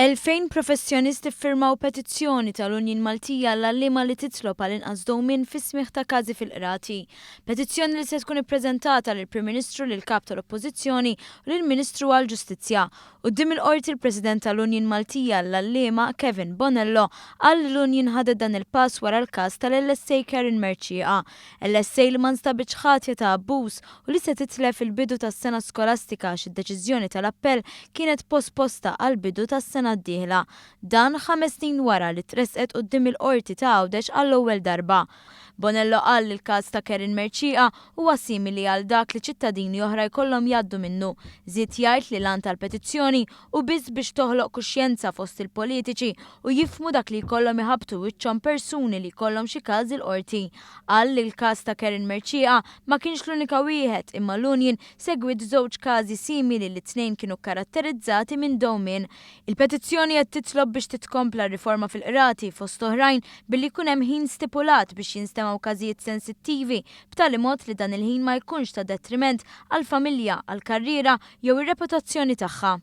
2,000 professjonist iffirmaw petizzjoni tal-Unjin Maltija għall-Għalliema li titlob għal inqas dewmien fis-smigħ ta' każi fil-qrati. Petizzjoni li se tkun ippreżentata lill-Prim Ministru, lill-Kap tal-Oppożizzjoni u lill-Ministru għall-Ġustizzja. Quddiem il-Qorti l-President tal-Unjin Maltija għall-Għalliema, Kevin Bonello, qal li l-Unjin ħadet dan il-pass wara l-każ tal-LSA Karen Mercieca. LSA li ma nstabitx ħatja ta' abbuż u li se titlef il-bidu tas-sena skolastika għax id-deċiżjoni tal-appell kienet posposta għall-bidu tas-sena d-dieħla. Dan ħames snin wara li tressqet quddiem il-Qorti ta' Għawdex għall-ewwel darba. Bonello qal li l-każ ta' Karen Mercieca huwa simili għal dak li ċittadini oħra jkollhom jgħaddu minnu. Żied jgħid li l-għan tal-petizzjoni hu biss biex toħloq kuxjenza fost il-politiċi u jifhmu dak li jkollhom iħabbtu wiċċhom persuni li jkollhom xi każ il-qorti. Qal li l-każ ta' Karen Mercieca Ma kienx l-unika wieħed, imma l-union segwiet żewġ każi simili li t-tnejn kienu kkaratterizzati minn dewmien. Il-petizzjoni qed titlob biex titkompla r-riforma fil-qrati, fost oħrajn, billi jkun hemm ħin stipulat biex jinstemgħu każijiet sensittivi, b'tali mod li dan il-ħin ma jkunx ta' detriment għall-familja, għall-karriera jew ir-reputazzjoni tagħha.